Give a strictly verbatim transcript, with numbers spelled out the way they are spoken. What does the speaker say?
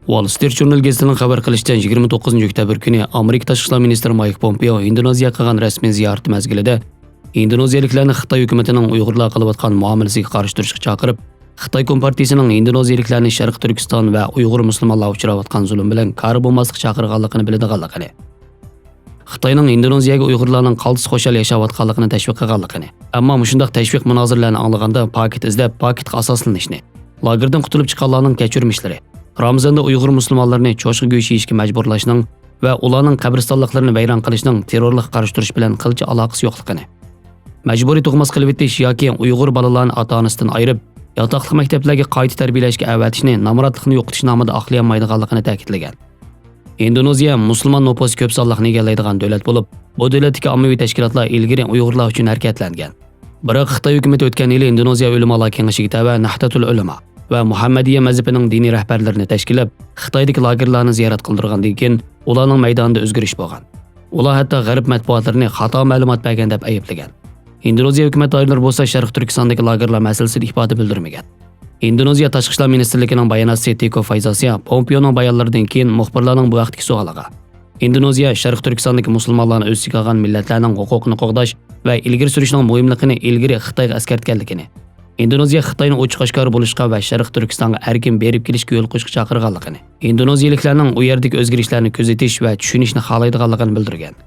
Wall Street Journal گېزىتىنىڭ خەۋەر قىلىشىچە، يىگىرمە توققۇزىنچى ئۆكتەبىر كۈنى ئامېرىكا تاشقى ئىشلار مىنىستىرى مايك پومپېئو ھىندونېزىيەگە قىلغان رەسمىي زىيارىتى مەزگىلىدە ھىندونېزىيەلىكلەرنى خىتاي ھۆكۈمىتىنىڭ ئۇيغۇرلارغا قىلىۋاتقان مۇئامىلىسىگە قارشى تۇرۇشقا چاقىرىپ، خىتاي كومپارتىيىسىنىڭ ھىندونېزىيەلىكلەرنى شەرقىي تۈركىستان ۋە ئۇيغۇر مۇسۇلمانلار ئۇچراۋاتقان زۇلۇم بىلەن كارى بولماسلىققا چاقىرغانلىقىنى بىلىدىغانلىقىنى، خىتاينىڭ ھىندونېزىيەگە ئۇيغۇرلارنىڭ قالتىس خۇشال ياشاۋاتقانلىقىنى تەشۋىق قىلغانلىقىنى، ئەمما مۇشۇنداق تەشۋىق مۇنازىرىلەرنى ئاڭلىغاندا پاكىت ئىزدەپ، پاكىتقا ئاساسلىنىشنى، لاگېردىن قۇتۇلۇپ چىققانلارنىڭ كەچۈرمىشلىرى، رامىزاندا ئۇيغۇر مۇسۇلمانلىرىنى چوشقا گۆشى يېيىشكە مەجبۇرلاشنىڭ ۋە ئۇلارنىڭ قەبرىستانلىقلىرىنى ۋەيران قىلىشنىڭ تېررورلۇققا قارشى تۇرۇش بىلەن قىلچە ئالاقىسى يوقلۇقىنى، مەجبۇرىي تۇغماس قىلىۋېتىش ياكى ئۇيغۇر بالىلارنى ئاتا-ئانىسىدىن ئايرىپ، ياتاقلىق مەكتەپلەرگە قايتا تەربىيەلەشكە ئەۋەتىشنى نامراتلىقنى يوقىتىش نامىدا ئاقلىيالمايدىغانلىقىنى تەكىتلىگەن. ھىندونېزىيە مۇسۇلمان نوپۇسى كۆپ سانلىقنى ئىگىلەيدىغان دۆلەت بولۇپ، بۇ دۆلەتتىكى ئاممىۋى تەشكىلاتلار ئىلگىرى ئۇيغۇرلار ئۈچۈن ھەرىكەتلەنگەن. بىراق خىتاي ھۆكۈمىتى ئۆتكەن يىلى ھىندونېزىيە ئۆلىمالار كېڭىشىگە تەۋە نەھدەتۇل ئۆلىما ۋە مۇھەممەدىيە مەزھىپىنىڭ دىنىي رەھبەرلىرىنى تەشكىللەپ، خىتايدىكى لاگېرلارنى زىيارەت قىلدۇرغاندىن كېيىن، ئۇلارنىڭ مەيدانىدا ئۆزگىرىش بولغان. ئۇلار ھەتتا غەرب مەتبۇئاتلىرىنى خاتا مەلۇمات بەرگەن دەپ ئەيىبلىگەن. ھىندونېزىيە ھۆكۈمەت دائىرىلىرى بولسا شەرقىي تۈركىستاندىكى لاگېرلار مەسىلىسىدە ئىپادە بىلدۈرمىگەن. ھىندونېزىيە تاشقى ئىشلار مىنىستىرلىكىنىڭ باياناتچىسى تېكو فايزاسىيا پومپېئونىڭ بايانلىرىدىن كېيىن مۇخبىرلارنىڭ بۇ ھەقتىكى سوئالىغا، ھىندونېزىيە شەرقىي تۈركىستاندىكى مۇسۇلمانلارنى ئۆز ئىچىگە ئالغان مىللەتلەرنىڭ ھوقۇقىنى قوغداش ۋە ئىلگىرى سۈرۈشنىڭ مۇھىملىقىنى ئىلگىرى خىتايغا ئەسكەرتكەنلىكىنى، ھىندونېزىيە خىتاينى ئوچۇق ئاشكارا بولۇشقا ۋە شەرقىي تۈركىستانغا ئەركىن بېرىپ كېلىشكە يول قويۇشقا چاقىرغانلىقىنى، ھىندونېزىيەلىكلەرنىڭ ئۇ يەردىكى ئۆزگىرىشلەرنى كۆزىتىش ۋە چۈشىنىشنى خالايدىغانلىقىنى بىلدۈرگەن.